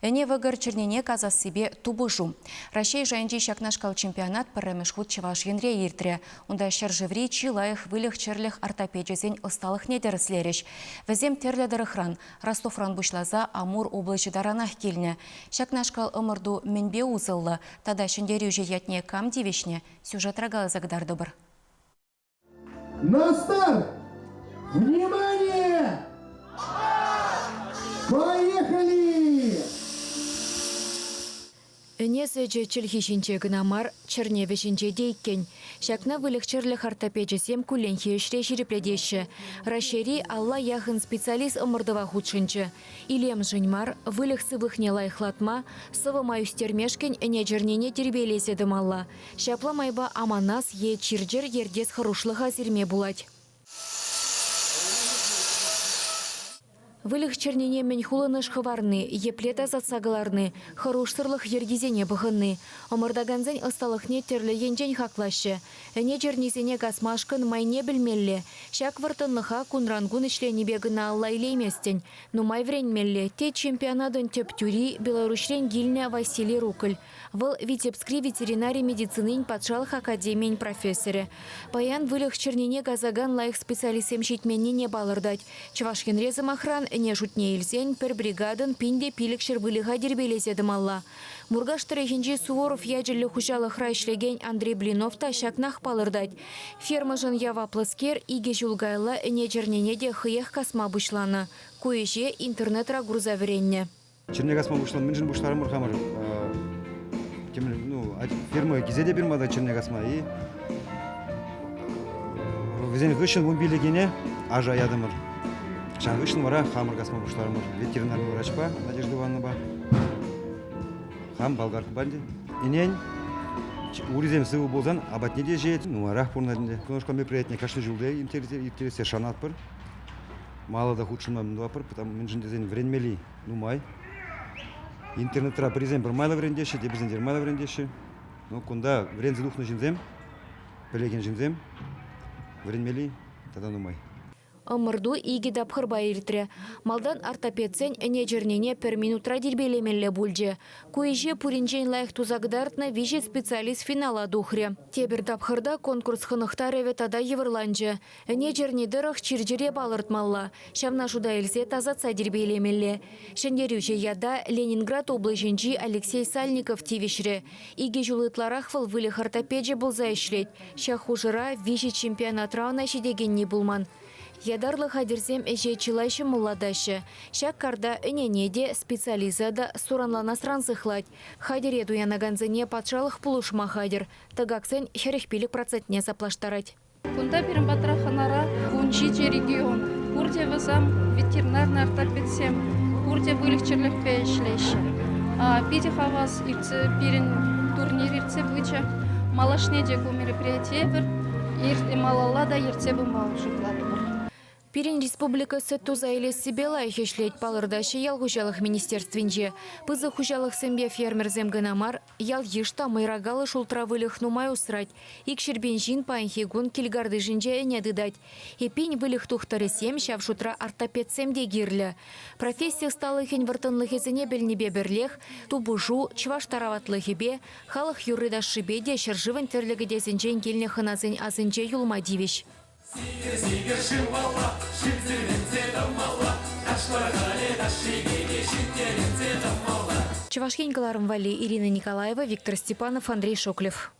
Ӗне вӑкӑр чӗрнене касассипе тупӑшу. Раҫҫей шайӗнчи ҫакнашкал чемпионат пӗрремӗш хут Чӑваш Енре иртрӗ. Унта ҫӗршыври чи лайӑх выльӑх-чӗрлӗх ортопечӗсен ӑсталӑхне тӗрӗслерӗҫ. Вӗсем тӗрлӗ тӑрӑхран, Ростовран пуҫласа Амур облаҫӗ таранах килнӗ. Ҫакнашкал ӑмӑрту мӗнпе усӑллӑ тата ҫӗнтерӳҫӗ ятне кам тивӗҫнӗ, сюжетра каласа кӑтартӑпӑр. На старт! Внимание! Поехали! Ӗне сӗчӗ чӗлхи ҫинче кӑна мар, чӗрне вӗҫӗнче те иккен. Ҫакна выльӑх-чӗрлӗх ортопечӗсем кулленхи ӗҫре ҫирӗплетеҫҫӗ. Раҫҫейри алла яхӑн специалист ӑмӑртӑва хутшӑнчӗ. Илемшӗн мар, выльӑх сывлӑхне лайӑхлатма, сӑвӑма ӳстермешкӗн ӗне чӗрнене тирпейлесе тӑмалла. Ҫапла майпа аманас е чир-чӗр ертес хӑрушлӑха сирме пулать. Выльӑх чӗрнине мӗн хулӑнӑш хӑварни, епле тасатса кӑларни, хӑрушсӑрлӑх йӗркисене пӑхӑнни. Ӑмӑртакансен ӑсталӑхне тӗрлӗ енчен хаклаҫҫӗ. Ӗне чӗрнисене касмашкӑн майне пӗлмелле. Ҫак вӑрттӑнлӑха кунран-кун ӗҫленипе кӑна алла илейместӗн. Нумай вӗренмелле, тет чемпионатӑн тӗп тӳри Беларуҫрен килнӗ Василий Руколь. Вӑл Витебскри ветеринари медицинин патшалӑх академийӗн профессорӗ. Паян выльӑх чӗрнине касакан лайӑх специалистсем ҫитменнине палӑртать. Чӑваш Енре, сӑмахран, ӗне шутне илсен пӗр бригадӑн 1500 выльӑха тирпейлесе тӑмалла. Муркаш тӑрӑхӗнчи Суворов ячӗллӗ хуҫалӑхра ӗҫлекен Андрей Блинов та ҫакнах палӑртать. Фермӑшӑн яваплӑскер икӗ ҫул каялла ӗне чӗрнине те хӑех касма пуҫланӑ. Ку ӗҫе интернетра курса вӗреннӗ. Чӗрне касма пуҫланӑ. Мӗншӗн пуҫларӑмӑр хамӑр? Темле, ну, ферма килсе те пирма та чӗрне касма. И вӗсен хыҫҫӑн вунпиллӗкене аша ятӑмӑр. Ҫав хыҫҫӑн вара хамӑр касма пуҫларӑмӑр. Ветеринарный врачпа Надежда Ивановнӑпа. Хам болгаркӑпа ӗнтӗ. Ӗнен урисем сывӑ пулсан апатне те ҫиет, нумайрах пурӑнать ӗнтӗ. Кунашкал мероприятине кашни ҫулта ирттерессе шанатпӑр. Мала та хутшӑнма тӑватпӑр, потому мӗншӗн тесен вӗренмелли нумай. Интернетра пӗрисем пӗр майлӑ вӗрентеҫҫӗ, теприсем тепӗр майлӑ вӗрентеҫҫӗ. Ну, кунта вӗренсе тухнӑ ҫынсем, пӗлекен ҫынсем вӗренмелли тата нумай. Ӑмӑрту икӗ тапхӑрпа иртрӗ. Малтан ортопедсен ӗне чӗрнине пӗр минутра тирпейлемелле пулчӗ. Ку ӗҫе пуринчен лайӑх туса кӑтартнӑ виҫӗ специалист финала тухрӗ. Тепӗр тапхӑрта конкурс хӑнӑхтарӑвӗ тата йывӑрланчӗ. Ӗне чӗрни тӑрӑх чир-чӗре палӑртмалла, ҫавна шута илсе тасатса тирпейлемелле. Ҫӗнтерӳҫӗ ята Ленинград облаҫӗнчи Алексей Сальников тивӗҫрӗ. Икӗ ҫул ытларах вӑл выльӑх ортопечӗ пулса ӗҫлет. Ҫак хушӑра виҫӗ чемпионатра ӑна ҫитекенни пулман. Ятарлӑ хатӗрсем ӗҫе чылай ҫӑмӑллатаҫҫӗ. Ҫак карта ӗнене те, специалиста та суранланасран сыхлать. Хатӗре туянакансене патшалӑх пулӑшма хатӗр, тӑкаксен 45 процентне саплаштарать. Кунта пирӗн патра хӑнара 17 регион. Пурте вӗсем ветеринарный ортопедсем, пурте выльӑх-чӗрлӗхпе ӗҫлеҫҫӗ. Питӗ хавас иртсе пирӗн турнир иртсе пычӗ. Малашне те ку мероприятие пӗр малалла та ертсе пыма шутлатпӑр. Пирӗн республика сӗт туса илессипе лайӑх ӗҫлет, палӑртаҫҫӗ ял хуҫалӑх министерствинче. Пысӑк хуҫалӑхсемпе фермерсем кӑна мар, ял-йыш та мӑйракаллӑ шултра выльӑх нумай усрать. Икҫӗрпин ҫын паянхи кун кил картишӗнче ӗне тытать. Эппин, выльӑх тухтӑрӗсем, ҫав шутра ортопедсем те кирлӗ. Професси ӑсталӑхӗн вӑрттӑнлӑхӗсене пӗлнипе пӗрлех тупӑшу чӑваш тараватлӑхӗпе, халӑх юрри-ташшипе те ҫӗршывӑн тӗрлӗ кӗтесӗнчен килнӗ хӑнасен асӗнче юлма тивӗҫ. Сикӗр-сикӗр шывалла, шывсирӗнсе тӑмалла, ташлар-халӗ ташшипе те ҫиттерӗнсе тӑмалла. Чӑваш Ен кӑларӑм валли Ирина Николаева, Виктор Степанов, Андрей Шоклев.